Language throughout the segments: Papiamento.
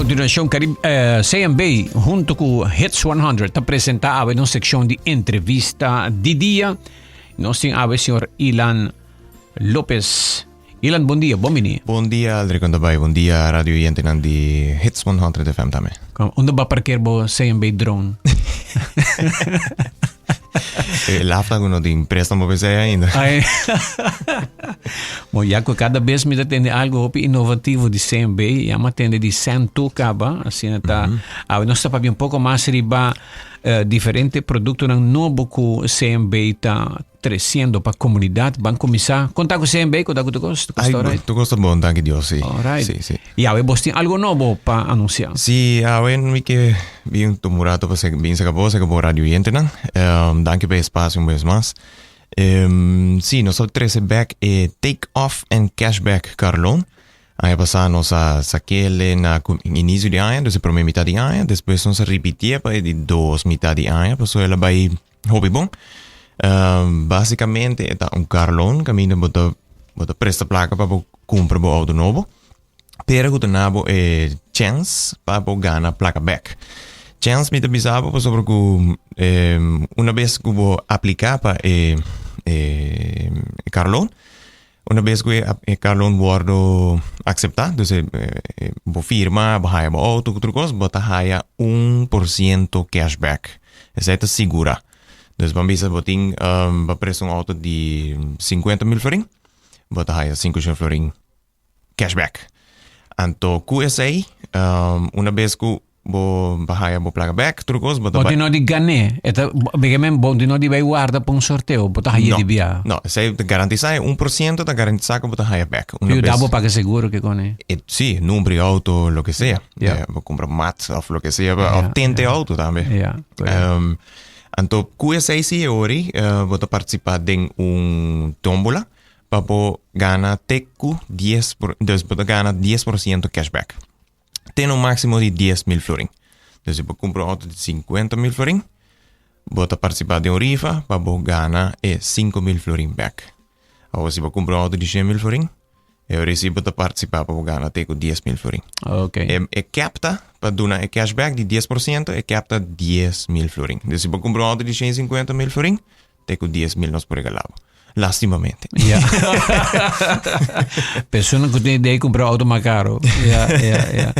Continuacion Carib eh, CMB hunto cu Hits 100 ta presenta awe nos seccion di entrevista di dia. Nos tin awe señor Ilan Lopez. Ilan, bon dia, bon bini. Bon dia, Aldrich Kontabay. Bon dia, radio oyentenan di Hits 100 FM tambe. Unda ba parkeer bo CMB drone? E lafta ku no tin préstamo pa esei ainda. Ai. Bon, ya ku kada bes mi ta tende algo hopi innovativo di CMB, ya mi a tende di Santu kaba, asina ta. Awe nos ta papia un poko mas riba eh, diferente produktonan nobo ku CMB ta tresiendo pa komunidat. Ban kuminsá. Konta ku CMB, konta ku tur kos? Tur kos Ai, ta alright? tur kos ta bon, danki Dios, sí. Alright. Sí, sí. I awe bos tin algo nobo pa anunsiá? Sí, awe mi ke bin tuma un rato pa bin saka bo, saka bo radio oyentenan. Danki pa e espacio un bes mas. Sí, nos a trese bek e Take Off and Cashback Car Loan. Aña pasá nos a sak'el na inicio di aña, dus e prome mitad di aña. Despues nos a ripitié pa e di dos mitad di aña, pasobra el a bai Hopi bon. Basicamente e ta un car loan caminda bo ta bo ta presta placa pa bo cumpra bo auto nobo. Pero cu ta na bo e chance pa bo gana placa bek. Chance mi ta bisa bo pasobra cu una bes cu bo aplica pa e e car loan Una bes ku e car loan wordo akseptá, dus e bo firma, bo haya bo outo ku tur kos, bo ta haya 1% cashback. Esei ta sigurá. Dus ban bisa bo tin bo presta un outo di 50 mil florin, bo ta haya 500 florin cashback. Anto ku esei, una bes ku Bo ba haya bo placa bek, tur cos, bo ta Bo tin no di gané. E ta, begemen, bo tin no di bay warda pa un sorteo. Bo ta haya No, di bia. no, esei ta garantisa e 1% ta garantisa cu bo ta haya bek. Una Yuda bes bo paga seguro ke con e. E, si, number di auto, lo que sea. Ja. Bo cumpra mat of lo que sea, Ja, of tente ja. auto tambe. Ja, correcto. Anto, cu esei si e ori, bo ta participa den un tombola pa bo gana te cu dies por, dus bo ta gana 10% cashback. Ten un máximo di 10.000 florin. Dus si bo kumpra un auto di 50.000 florin, bo ta partisipá den un rifa pa bo gana e 5.000 florin bèk. Awor si bo kumpra un auto di 100.000 florin, e ora si bo ta partisipá pa bo gana te ku 10.000 florin. Ok. E, e cap ta, pa duna e cashback di 10%, e cap ta 10.000 florin. Dus si bo kumpra un auto di 150.000 florin, Te ku 10.000 nos por regalá bo. Lastimamente. Ja. Persona ku tin idea di kumpra auto mas karo. Ja, ja, ja.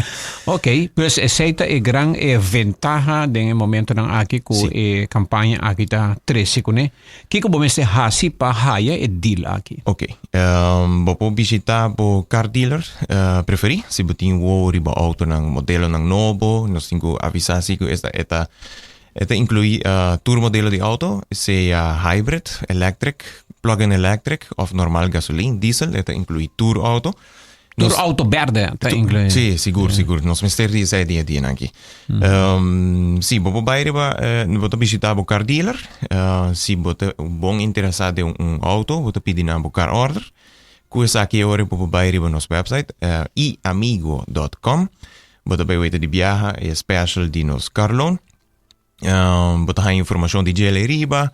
Ok, pues esei ta e gran e ventaha den e momentonan aki ku Sí. e kampaña aki ta trese kuné. Kiko bo mester hasi pa haya e deal aki? Ok. Bo por bishitá bo car dealer preferí. Si bo tin wou riba autonan, modelonan nobo, nos tin ku avisá si ku esta e ta E ta inclui tur modelo di auto, sea hybrid, electric, plug-in electric of normal gasolin, diesel, e ta inclui tur auto. Tur auto berde ta inclui. Sí, sigur, sigur. Nos mester di esei dia dianan aki. Sí, bo por bai riba, bo ta bishita bo car dealer. Si bo ta bon interesa den un auto, bo ta pidi nan bo car order. Ku esaki e ora bo por bai riba nos website, iamigo dot com. Bo ta bai weta di biaha e special di nos car loan. Bo ta haña informacion di djele riba.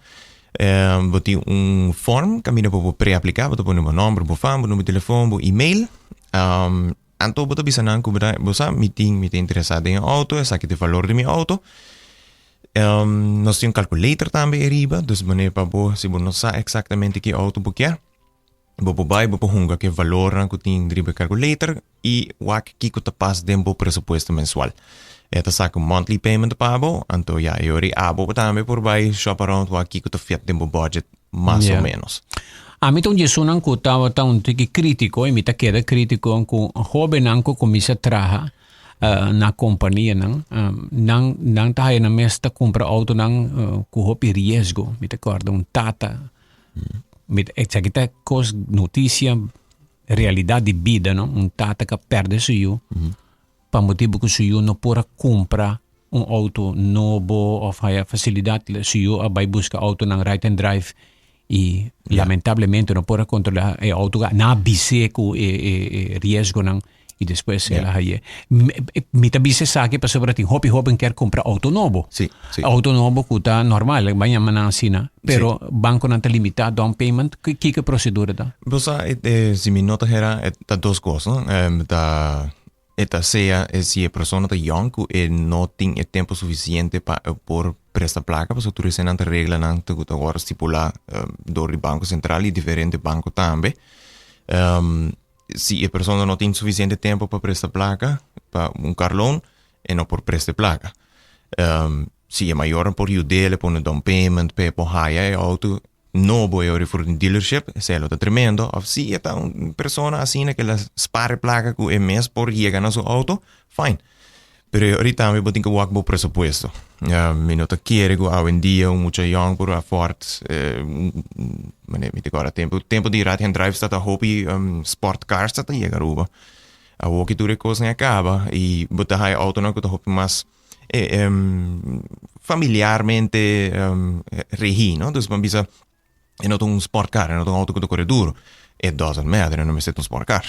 Bo tin un form caminda bo por preaplica. Bo ta pone bo nomber, bo fam, bo numero di telefon, bo email. Anto bo ta bisa nan cu bo ta, bo sa mi tin, mi ta interesa den e auto, esaki ta e valor di mi auto. Nos tin un calculator tambe ariba, dus manera pa bo, si bo no sa exactamente ki auto bo kier, Bo por bai, bo por hunga ku e valornan ku tin riba e calculator i wak kiko ta pas den bo presupuesto mensual. E ta saka un monthly payment pa bo, anto ya e ora abo tambe por bai shop around wak kiko ta fit den bo budget mas o menos. Ami ta un di esunnan ku tabata un tiki kritiko i mi ta keda kritiko ku hobennan ku kuminsa traha na kompanianan, nan nan ta haya nan mes ta kumpra outonan ku hopi riesgo. Mi ta kòrda un tata Mi ta esaki ta kos notisia realidat di bida no un tata ka perde su yu pa motibu ku su yu no por a kumpra un outo nobo of haya fasilidat su yu a bai buska outonan right and drive i lamentablemente no por a kontrola e outo nan a bis'é ku e e riesgonan. Y despues el a haye. Mi ta bisa esaki pasobra tin hopi hoben kier cumpra auto nobo. Sí, sí. Auto nobo cu ta normal, ban yama nan asina. Pero sí. banconan ta limita down payment. Kiko e procedura ta? Bo sa, si mi no ta hera, ta dos cos, no? Ta. E ta sea si e persona ta yong ku e no tin e tempu sufisiente pa e por presta plaka, pasobra tur eseinan ta reglanan ku ta wòrdu stipulá dor di Banko Sentral i diferente banko tambe. Si e persona no tin sufisiente tempu pa presta plaka pa un car loan, e no por presta e plaka. Si e mayornan por yud'é, e pone down payment pa e por haya e outo nobo e ora for di un dealership, esei lo ta tremendo. Of si e ta un persona asina ke la spar e plaka ku e mes por yega na su outo, fine. Pero e ora tambe bo tin ke wak bo presupuesto. Mi no ta kere ku awendia un mucha yòn por afford, mane mi ta kòrda tempu, tempu di right hand drive tabata hopi sport cars tabata yega Aruba. Awoki tur e kosnan a kaba i bo ta haya outonan ku ta hopi mas familiarmente regí, no? Dus bo a bisa e no ta un sport car, e no ta un auto ku ta kore duro. It doesn't matter, e no mester ta un sport car.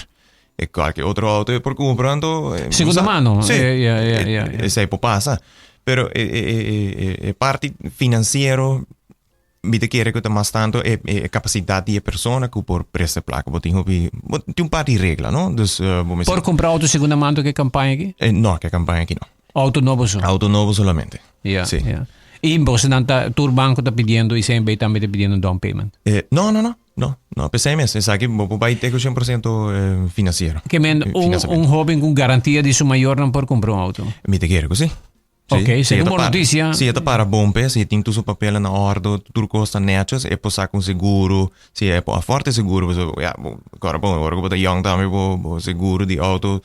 E kualke otro auto e por kumpra, anto Segunda mano. Sí. Esei por pasa. Pero e parti finansiero Mi ta kere ku ta mas tantu e e kapasidat di e persona ku por presta e plaka. Bo tin hopi, bo tin un par di regla, no? Dus bo mester. Por kumpra outo segunda mano ku e kampaña aki? No, ku e kampaña aki no. Outo nobo so? Outo nobo solamente. Ya, si. Ya. I bosonan ta, tur banko ta pidiendo i CNB tambe ta pidiendo un down payment? No, no, no. No, no, p'esei mes. Esaki bo por bai te ku 100% finansiero. Ke men un un hoben ku garantia di su mayornan por kumpra un outo? Mi ta kere ku si. Ok, si un bon noticia. Si e ta para bon p'e, si e tin tur su papelnan na ordo, tur cos ta netjes, e por saca un seguro, si e por afford e seguro, pasobra ya, bo kòrda bon, ora ku bo ta yòn tambe bo bo seguro di auto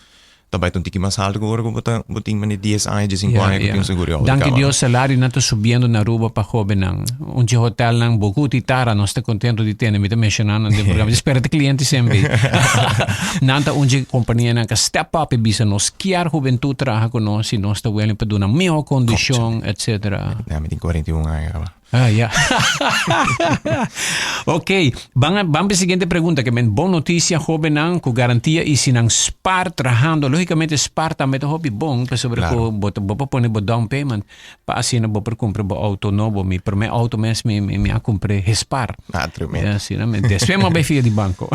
ta bai ta un tiki mas alto ku ora ku bo ta bo tin manera dies aña, diesinku aña ku tin un seguro di auto Danki Dios salarionan ta subiendo na Aruba pa hobennan. Un dje hotelnan Bogut y Tara nos ta contento di tene, mi ta menciona nan den programa. Spera ta cliente semper. Nan ta un dje companianan ka step up y bisa nos kier hubentud traha cu nos y nos ta willing pa duna miho condicion, etcetera. Ya, mi tin 41 aña caba. Ah, ya. Ok, ban, ban pa e siguiente pregunta, ke men bon noticia hobennan ku garantia y si nan spar trahando, logicamente spar tambe ta hopi bon, pasobra ku bo ta, bo por pone bo down payment. Pa asina bo por cumpra bo auto nobo. Mi prome auto mes mi, mi, mi a cumpr'é Hespar. Ah, tremendo. Ja, sinamente. Despues mi a bai fia di banco.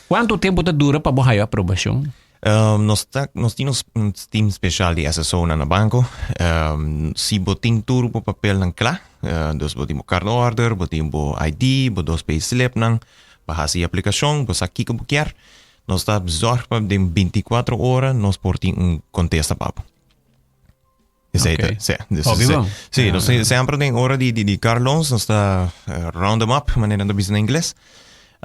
Cuanto tempo ta dura pa bo haya aprobacion? Um, nos, ta, nos tin nos un team special di SSO na na banco. Um, si bo tin tur bo papelnan kla, uh, dus bo tin bo card order, bo tin bo ID, bo dos payslipnan, bo hasi aplicacion, bo sa kiko bo kier, nos ta zorg pa den 24 ora nos por tin un contesta pa bo. Esei ta, Ok. sí. Dus, Hopi sí. bon. Sí, nos tin sempre den ora di, di, di car loans, nos ta eh, round them up, manera nan ta bisa na ingles.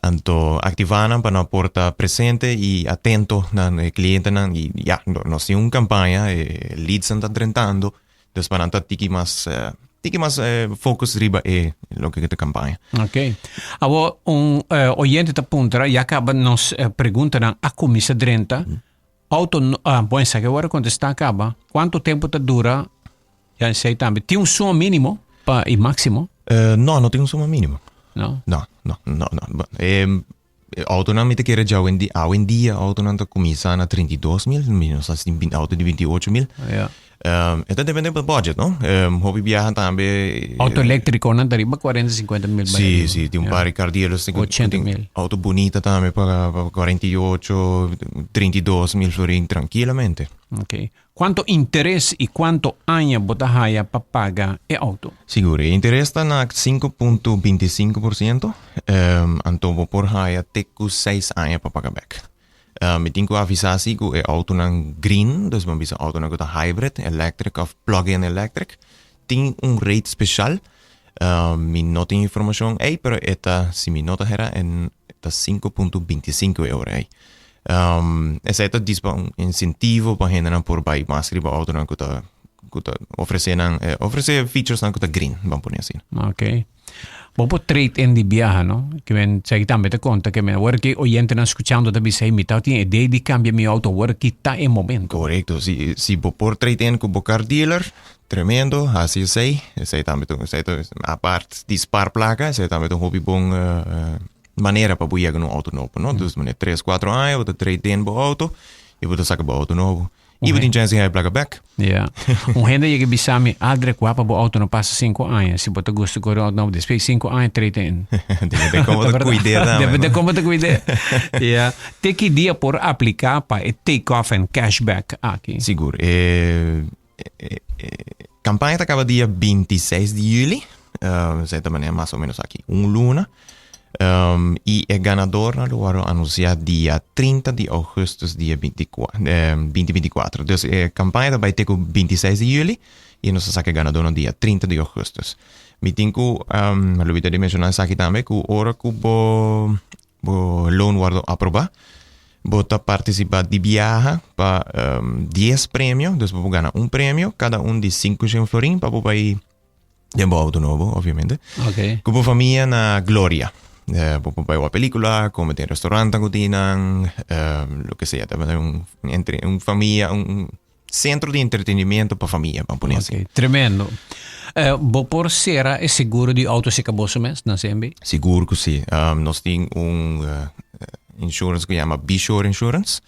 Anto activa nan pa nan por ta presente y atento na e clientenan y ya, no- nos tin un campaña, e leads nan ta drentando, dus pa nan ta tiki mas, eh, tiki mas eh, focus riba e loke ta campaña. Ok. Awo un eh, oyente ta puntra, ya caba nos eh, preguntanan a cuminsa drenta. Auto no, ah, bon esaki awor a contesta caba. Cuanto tempo ta dura? Ya esey tambe. Tin un suma minimo pa y maximo? Eh, no, no tin un suma minimo. No? No, no, no, no. Eh, autonan mi ta kere dja awendia, awendia autonan ta cuminsa na 32 mil, mi no sa si tin auto di 28 mil. Ja. Um, e ta depende pa budget, no? Um, hopi biaha tambe. Eh, auto eléctrico nan ta riba 40, 50 mil. Sí, sí, tin un par di car dealers tin 80 mil. Auto bunita tambe pa, pa 48, 32 mil florin tranquilamente. Ok. Cuanto interes y cuanto aña bo ta haya pa paga e auto? Sigur, e interes ta na 5.25%, um, anto bo por haya te cu 6 aña pa paga bek. Mi tin ku avisá si ku e outonan green, dus bo bisa outonan ku ta hybrid, electric òf plug-in electric, tin un rate speshal. Mi no tin informashon ei, pero e ta, si mi no ta hera, e ta 5.25 euro ei. Esei ta dis pa un insentivo pa hendenan por bai mas riba outonan ku ta ku ta ofresé nan, ofresé featuresnan ku ta green, ban pone asina. Oké. Bo por trade in di biaha, no? Ke men esaki tambe ta konta ke men awor ki oyentenan skuchando ta bisa, hey, mi ta tin idee di kambia mi outo, awor ki ta e momento. Korekto, si si bo por trade in ku bo car dealer, tremendo, hasi esei, esei tambe ta esei ta apart di spar plaka, esei tambe ta un hopi bon manera pa bo yega na un outo nobo, no? Dus manera tres, kuatro aña bo ta trade in bo outo i bo ta saka bo outo nobo. I bo tin chance di haya plaka bek. Ja. Un hende yega bisa mi, Aldrich, wapa bo auto no pasa 5 aña. Si bo ta gusta kore auto nobo, despues 5 aña trade in. Depende como te cuide tambe. Depende como te cuide. Ja. Te ki dia por aplica pa e take off en cashback aki? Sigur. E, e, e campaña ta acaba dia 26 di juli. Uh, zij ta manera mas o menos aki un luna. Um, y e ganadornan lo wòrdu anunciá dia 30 di augustus dia 24, eh, 2024. Dus e campaña ta bai te ku 26 di juli y nos ta saka e ganadornan dia 30 di augustus. Mi tin ku, um, lo bita di menshoná esaki tambe, ku ora ku bo, bo loan wòrdu aprobá, bo ta partisipá di biaha pa um, 10 premio, dus bo por gana un premio, kada un di 500 florin pa bo bai Den bo auto nobo, obviamente. Ok. Ku bo famia na Gloria. Eh, bo por bai wak película, come den restaurant ku tinan, eh, lo que sea. Ta un, entre, un famia, un centro di entretenimiento pa famia, ban pone así. Ok, tremendo. Eh, bo por cera e seguro di auto si ka boso mes na CMB? Sigur ku si. Um, nos tin un uh, insurance ku yama Bishore Insurance.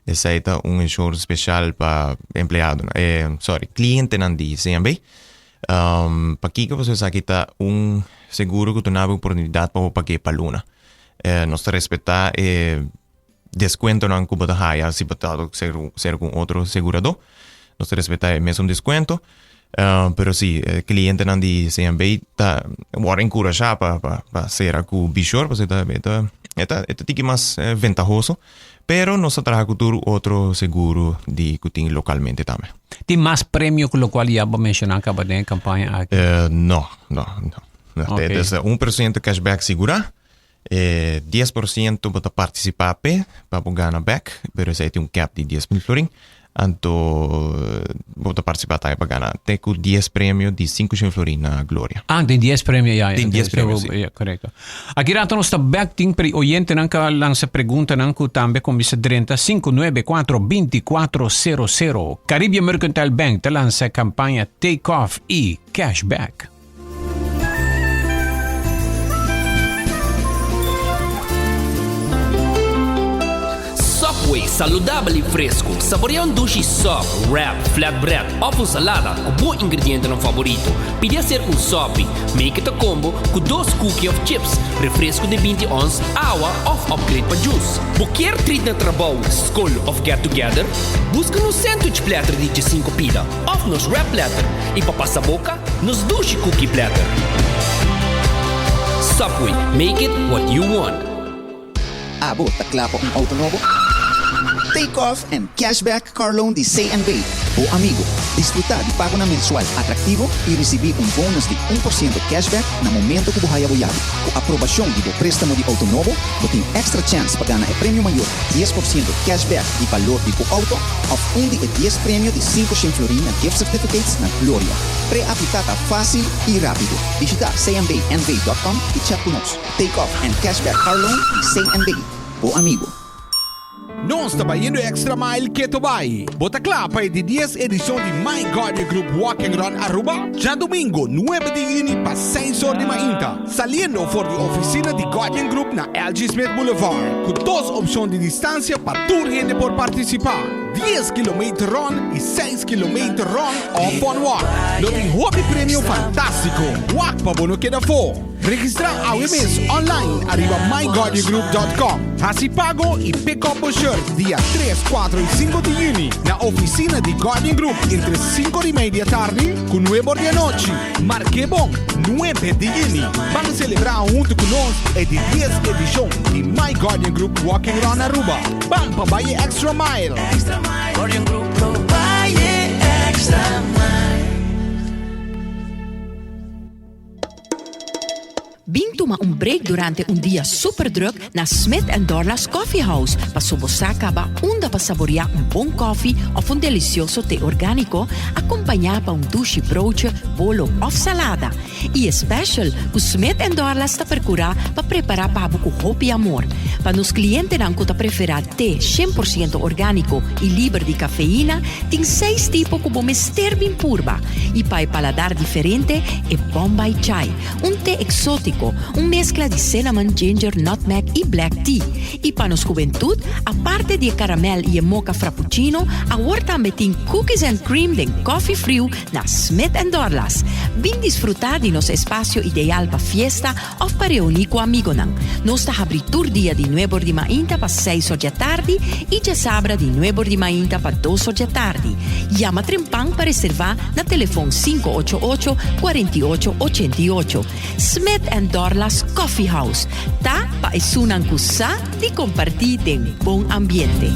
Esei ta un insurance special pa empleado, eh, sorry, clientenan di CMB. Um, pakiko pasobra esaki ta un seguro ku ta duna bo oportunidat pa bo pag'é pa luna. Eh, nos ta respetá e deskuentonan ku bo ta haya si bo ta ser, ser ku un otro seguradó. Nos ta respetá e mesun deskuento. Uh, pero si, e klientenan di CMB ta wòrdu enkurashá pa, pa, pa sera ku Bishor, pasobra e ta, e ta, e ta tiki mas eh, ventahoso. Pero nos ta traha ku tur otro seguro di ku tin lokalmente tambe. Tin mas premio ku lokual ya bo menshoná kaba den e kampaña aki? Eh, no, no, no. Ok. Dus 1% cashback sigurá, eh, 10% bo ta partisipá p'e pa bo gana bèk, pero esei tin un cap di 10.000 florin. Anto bo ta partisipá tambe pa gana te ku 10 premio di 500 florin na Gloria. Ah, tin 10 premio ya. Tin 10 premio, si. Ja, korekto. Aki rato nos ta bek tin pri oyentenan ka lansa preguntanan ku tambe kuminsá drenta 594 2400. Caribbean Mercantile Bank ta lansa kampaña Take Off i Cashback. Subway, saludabel y fresco. Saborea un dushi sub, wrap, flatbread of un salada cu bo ingredientenan favorito. Pidi hacer un sopi. Make it a combo cu dos cookie of chips, refresco di binti ons, awa of upgrade pa juice. Bo kier treat na trabou, scol of get together? Busca nos sandwich platter di djesinco pida of nos wrap platter y pa pasa boca, Nos dushi cookie platter. Subway, make it what you want. Abo ta kla pa un auto nobo? Take off and cashback car loan di CNB, bo amigo. Disfrutá di pagonan mensual atraktivo i risibí un bonus di 1% cashback na momento ku bo haya bo yabi. Ku aprobashon di bo préstamo di auto nobo, bo tin èkstra chèns pa gana e premio mayor, 10% cashback di balor di bo auto òf un di e dies premio di 500 florin na gift certificates na Gloria. Pre-apliká ta fásil i rápido. Bishitá cnbnv.com i chat ku nos. Take off and cashback car loan di CNB, bo amigo. Nos ta bayendo extra mile keto bai. Bo ta kla pa e di dies edishon di My Guardian Group Walk and Run Aruba? Djadumingo nuebe di yüni pa seis or di mainta, saliendo for di ofisina di Guardian Group na LG Smith Boulevard, ku dos opshon di distansia pa tur hende por partisipá, dies kilometer run i seis kilometer run òf fun walk. Lo tin hopi premio fantástiko. Wak pa bo no keda afó! Registrá awe mes online ariba myguardiangroup.com. Hasi pago i pick up bo shirt dia 3, 4 i 5 di yüni na ofisina di Guardian Group entre 5 di mei di atardi ku 9 or di anochi. Mark'é bon, 9 di yüni. Ban selebrá huntu ku nos e di 10 edishon di My Guardian Group Walking Run Aruba. Ban pa bai e extra mile! Guardian Group lo bai e extra mile. Bin tuma un break durante un dia super druk na Smith and Dorlas Coffee House paso bo sa caba unda pa saborea un bon koffie of un delicioso te organico acompaña pa un dushi broodje, bolo of salada. Y e special cu Smith and Dorlas ta percura pa prepara pa bo cu hopi amor. Pa nos clientenan cu ta prefera te 100% organico y liber di cafeína, tin seis tipo cu bo mester bin purba. Y pa e paladar diferente, e Bombay Chai, un te exótico. un meskla di cinnamon, ginger, nutmeg i black tea. I pa nos hubentud, aparte di e caramel i e mocha frappuccino, awor tambe tin cookies and cream den koffie friu na Smith and Dorlas. Bin disfruta di nos espacio ideal pa fiesta of pa reuni cu amigonan. Nos ta habri tur dia di nuebor di mainta pa seis or djatardi y djasabra di nuebor di mainta pa dos or djatardi. Yama trempan pa reserva na telefon 588 48 88. Smith and Dorlas Coffee House ta pa esunnan cu sa di comparti den bon ambiente.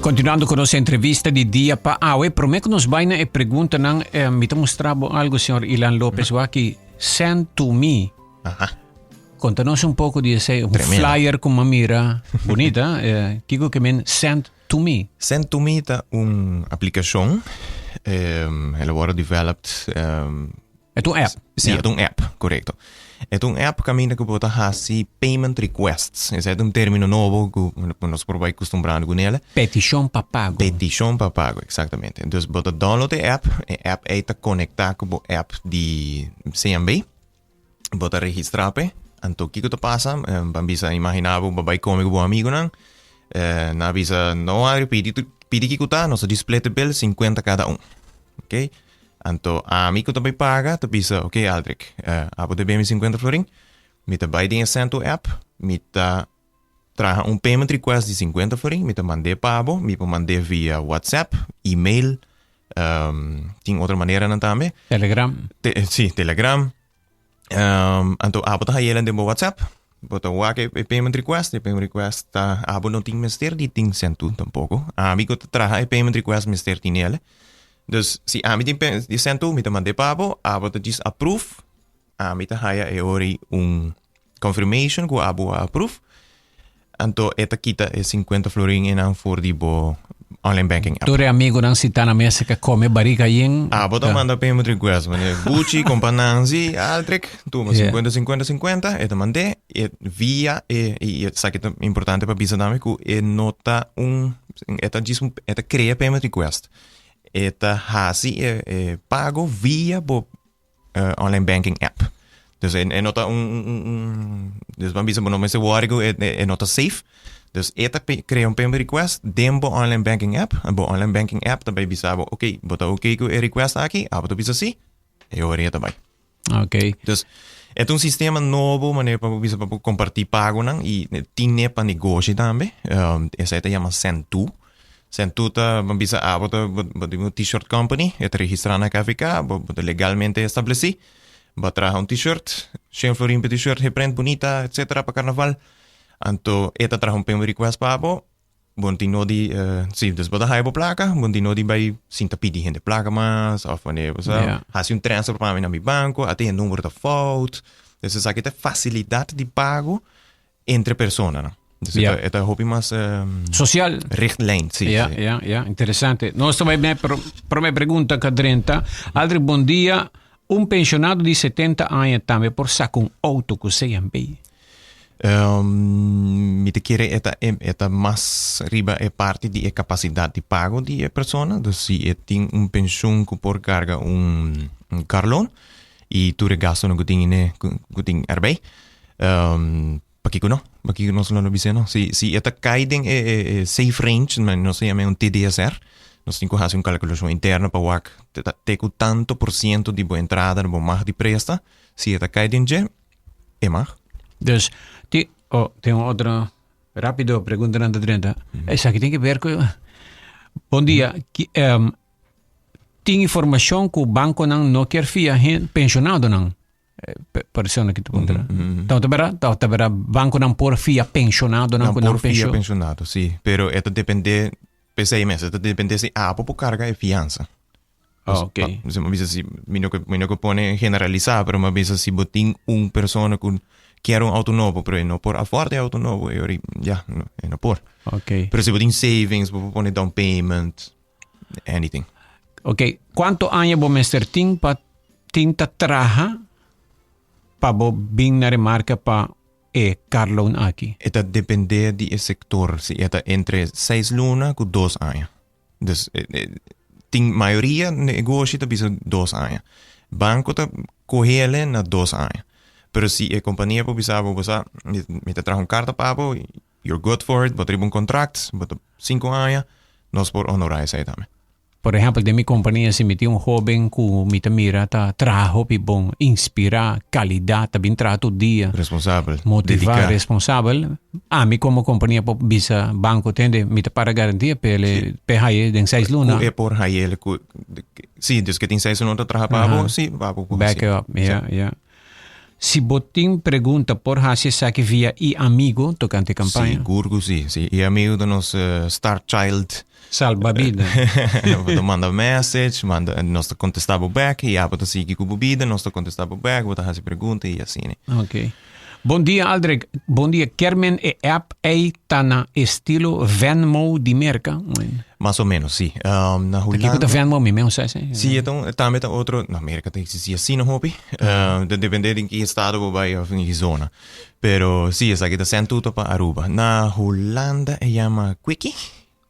Continuando cu nos entrevista di dia pa awe, prome cu nos bai na e preguntanan, eh, mi ta mustra bo algo, señor Ilan Lopez, waki send to me. Aha. Contanos un poco di ese un Tremendo. flyer cu m'a mira, bonita, eh, kiko ke men send to me. Send to me ta un aplicacion, eh, el a worde developed, eh, E ta un app. Sí, e ta un app, korekto. E ta un app kaminda ku bo ta hasi payment requests. Esei ta un término nobo ku nos por bai kustumbrando ku nel. Petishon pa pago. Petishon pa pago, eksaktamente. Dus bo ta download e app, e app ei ta konektá ku bo app di CNB. Bo ta registrá p'e. Anto kiko ta pasa? Ban bisa, imaginá bo, bo bai kome ku bo amigunan. Nan a bisa, no Adri, pidi pidi kiko ta, nos ta di split e bill sinkuenta kada un. Oké. Anto ami ku ta bai paga ta bisa, ok Aldrich, abo debe mi sinkuenta florin, mi ta bai den e Sentoo app, mi ta traha un payment request di sinkuenta florin, mi ta mand'é pa bo, mi por mand'é via WhatsApp, email, tin otro maneranan tambe. Telegram. Te, si, Telegram. Anto abo ta hay'el den bo WhatsApp, bo ta wak e payment request, e payment request ta abo no tin mester di tin Sentoo tampoko. Ami ku ta traha e payment request mester tin el. Dus si ami tin di Sentoo mi ta mand'é pa abo, abo ta djis approve, ami ta haya e ora ei un confirmation ku abo a approve, anto e ta kita e sinkuenta florin einan for di bo online banking app. Tur e amigonan sitá na mesa ke kome barika yen. Abo ta manda payment request, mane Buchi, kompa Nancy, Aldrich, tuma sinkuenta, sinkuenta, sinkuenta, e ta mand'é e via e, i esaki ta importante pa bisa tambe ku e no ta un, e ta djis un, e ta krea payment request. E ta hasi e e pago via bo online banking app. Dus e e no ta un un un dus ban bisa bo no mester worry ku e e no ta safe. Dus e ta krea un payment request den bo online banking app. Bo online banking app ta bai bisa bo ok bo ta ok ku e request aki, abo ta bisa si, e ora e ta bai. Ok. Dus e ta un sistema nobo manera pa bo bisa pa bo kompartí pagonan i tin ne pa negoshi tambe. Esei ta yama Sentoo. Sentoo ta bo bisa abo ta bo tin un t-shirt company, e ta registrá na KVK, bo bo ta legalmente establesí. Bo a traha un t-shirt, shen florin pa t-shirt, geprent bunita etcetera pa karnaval. Anto e ta traha un payment request pa bo. Bo no tin nodi, si, dus bo ta haya bo plaka, bo no tin nodi bai sinta pidi hende plaka mas of wanneer bo sa hasi un transfer pa mi na mi banko, a tin e numero ta fout. Dus esaki ta facilidad di pago entre personanan. Dus e ta, e ta hopi mas Social. richtlijn, si, Ja, si. ja, ja, interesante. Nos ta bai bij pro, prome pregunta ka drenta. Aldri, bon dia. Un pensionado di 70 aña tambe por saca un auto cu CMB? Mi ta kere e ta e ta mas riba e parti di e kapasidat di pago di e persona. Dus si e tin un penshun ku por karga un un car loan i tur e gastunan ku tin ine ku tin erbij, pakiko no? Pakiko nos lo no bis'é no? Si si e ta kai den e e e safe range, nos ta yama e un TDSR, nos tin ku hasi un kalkulashon interno pa wak te ku tanto por siento di bo entrada bo mag di presta, si e ta kai den dje, E mag. Dus, ti, oh, tin un otro rápido pregunta nan ta drenta. Esaki tin que ver ku Bon dia, ki, um, tin informashon ku bankonan no kier fia hen pensionadonan? Eh, persona ki ta puntra. Ta ta bera, ta ta bera bankonan por fia pensionadonan Nan ku nan por fia pensio. pensionado, sí. Pero e ta depende, p'esei mes, e ta depende si abo por carga e fiansa. Ah, ok. Pa, si, bisa si, mi no mi no pone generalisá, pero mi bisa si bo tin un persona ku kier un auto nobo, pero e no por afford e auto nobo, e ori, ya, no, e no por. Ok. Pero si bo tin savings, bo por pone down payment, anything. Ok, kuantu aña bo mester tin pa tin ta traha? pa bo bin na remarca pa e car loan aki? E ta depende di e sector, si e ta entre seis luna cu dos aña. Dus tin mayoria negoshi ta bisa dos aña. Banco ta cohele na dos aña. Pero si e compania por bisa bo, bo sa, mi ta traha un carta pa bo, you're good for it, bo ta riba un contract, bo ta cinco aña, nos por honora esei tambe. Por ehempel, den mi compania si mi tin un hoben cu mi ta mira ta traha hopi bon, inspira, calidad, ta bin traha tur dia. Responsabel, Motiva, dedica. responsabel. Ami como compania por bisa banco, tende, mi ta para garantia p'e le, p'e haye den seis luna. Cu e por haye, cu, si, dus ke tin seis luna ta traha pa bo, si, pa bo por Back haci. up, ja, ja. Si bo tin pregunta por haci esaki via iAmigo tocante campaña. Sigur cu si, si. iAmigo ta nos star child. Salba bida. Bo ta manda message, manda, nos ta contesta bo back y abo ta sigui cu bo bida, nos ta contesta bo back, bo ta haci pregunta y asina. Ok. Bon dia Aldrich, bon dia Kermen, e app ey ta na estilo Venmo di Merca? Mas o menos, si. Um, na Ta kiko Hulanda. ta Venmo? Mi mes no sa esey. Si, e ta un, tambe ta otro, na Merca ta existi asina hopi. Uh, ta depende di ki estado bo bai of in ki zona. Pero si, esaki ta sent tuto pa Aruba. Na Hulanda e yama Quickie.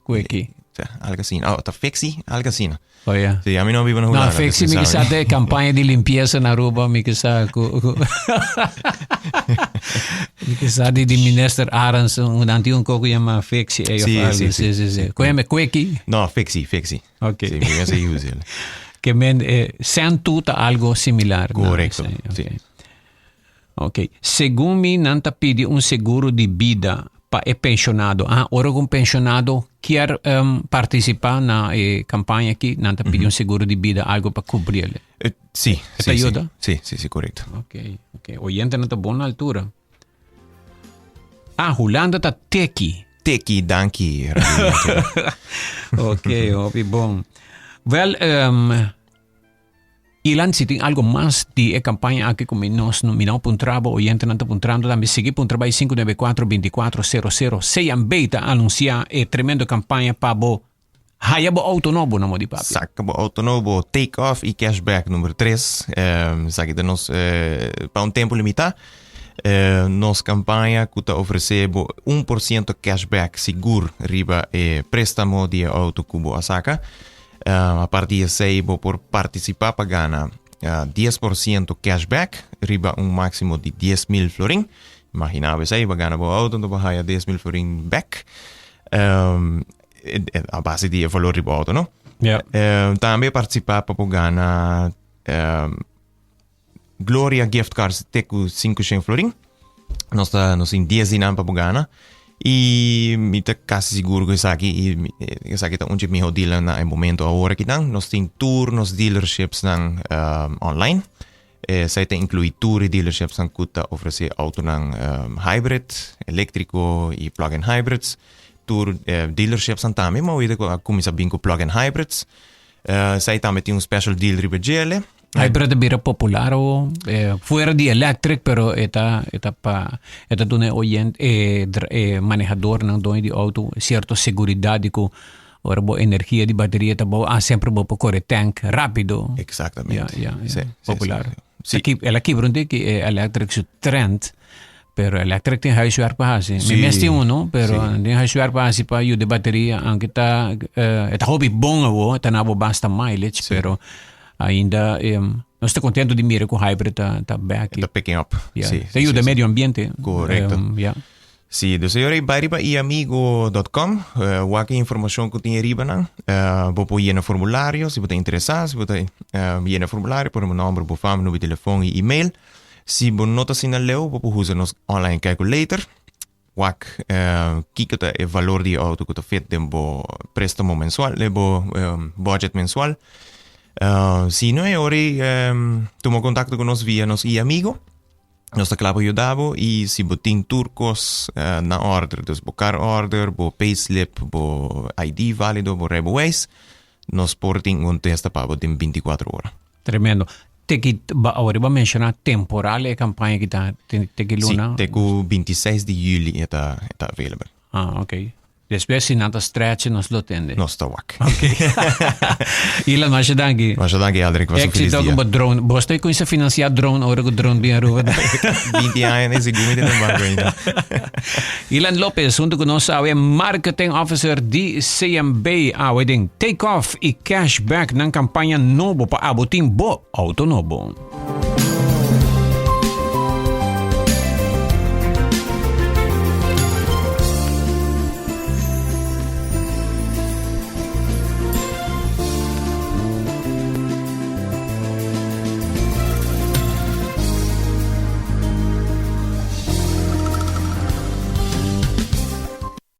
Quickie. Sí, algo así. Oh, ta Fixie, algo así. Oh, ja. Sí, a mi no vivo na No, Hulanda. Fixie mi dus kisa de campaña di limpieza na Aruba, mi kisa ku, ku mi kisa di, di minister Arends, un anti un koko yama Fixie, eh, of Sí, algo. sí, Sí, sí. sí, sí. Koe me Quickie? No, Fixie, Fixie. Ok. Sí, mi mesa use. Ke men eh, Sentu ta algo similar. No, Correcto, sí, sí. ok. Ok. Segun mi nan ta pidi un seguro di bida pa e pensionado. Ah, ora ku un pensionado kier um, participa na e campaña aki, nan ta pidi un seguro di bida, algo pa cubriele. Eh, sí, E sí, ta sí. yuda? Sí, sí, sí, correcto. Ok, ok. Oyentenan ta bon na altura. Ah, Hulanda ta teki. Teki, danki. Radio. Ok, hopi bon. Wel, um, Ilan, si tin algo mas di e campaña aki cu mi nos no mi no puntra bo, oyentenan ta puntrando tambe, sigui puntra bay 594 2400. CMB ta anuncia e tremendo campaña pa bo haya bo auto nobo na modi papia. Saca bo auto nobo, take off y cashback number 3. Esaki ta nos pa un tempo limita. Nos campaña cu ta ofrece bo 1% cashback sigur riba e prestamo di e auto cu bo a saca. Aparte di esei bo por partisipá pa gana 10% cashback riba un máksimo di 10.000 florin. Imaginá bo esei, bo gana bo auto anto bo haya 10.000 florin bek a base di e valor di bo auto, no? Ja. Tambe partisipá pa bo gana Gloria gift cards te ku 500 florin. Nos ta nos tin 10 di nan pa bo gana. Y mi ta casi sigur ku esaki y esaki ta un dje miho dealer na e momento awor aki nan. Nos tin tur nos dealerships nan um, online. Esei ta inclui tur e dealerships nan ku ta ofrece autonan um, hybrid, eléctrico y plug-in hybrids. Tur eh, dealerships nan tambe, ma oida ku a kuminsa bin ku plug-in hybrids. Esei tambe tin un special deal riba djele. Hybrid a bira popular o eh, fuera di electric, pero e ta, e ta pa, e ta duna e oyente, e, e manehadornan, doño di auto, cierto seguridad di cu ora bo energia di bateria ta bou, ah, sempre bo por core tank rápido. Exactamente. Ja, ja, ja. Sí, sí, Popular. sí, sí. Sí. El a kibra un tiki e electric su trend, pero electric tin huiswerk pa hasi. Mi Sí, mes tin uno, pero sí. tin huiswerk pa hasi pa yuda e bateria, aunke ta, eh, e ta hopi bon awo, ta na bo basta mileage, pero Ainda nos ta contento di mira cu hybrid ta, ta back. Ta picking up. Yeah. Sí, Ta ayuda sí, sí. medio ambiente. Correcto. Yeah. Sí, dus ahora bai riba iamigo.com, uh, wak e informacion cu tin riba nan. Uh, bo por llena formulario si bo ta interesa, si bo ta uh, llena formulario, pone bo nomber, bo fam, numero di telefon y email. Si bo no ta asina leu, bo por usa nos online calculator. Wak kiko ta e valor di e auto ku ta fit den bo préstamo mensual, den bo budget mensual. Si no e ora ei tuma kontakto ku nos via nos iAmigo. Nos ta kla pa yuda bo i si bo tin tur kos na òrder, dus bo car order, bo payslip, bo ID válido, bo rijbewijs, nos por tin un testa pa bo den bintikuater ora. Tremendo. Te ki ba awor bo a menciona temporal e campaña ki ta te, te ki luna? Sí, te ku 26 di juli e ta e ta available. Ah, ok. Despues si nan ta stretch nos lo tende. Nos ta wak. Ok. Ilan, masha danki. Masha danki, Aldrich. Pasa un felis Éxito dia. con bo drone. Bo estoy cuminsa financia drone ora cu drone bin Aruba. 20 aña en ese gumi den banco ainda. Ilan Lopez hunto cu nos awe marketing officer di CMB awe den Take Off y Cashback nan campaña nobo pa abo tin bo auto nobo.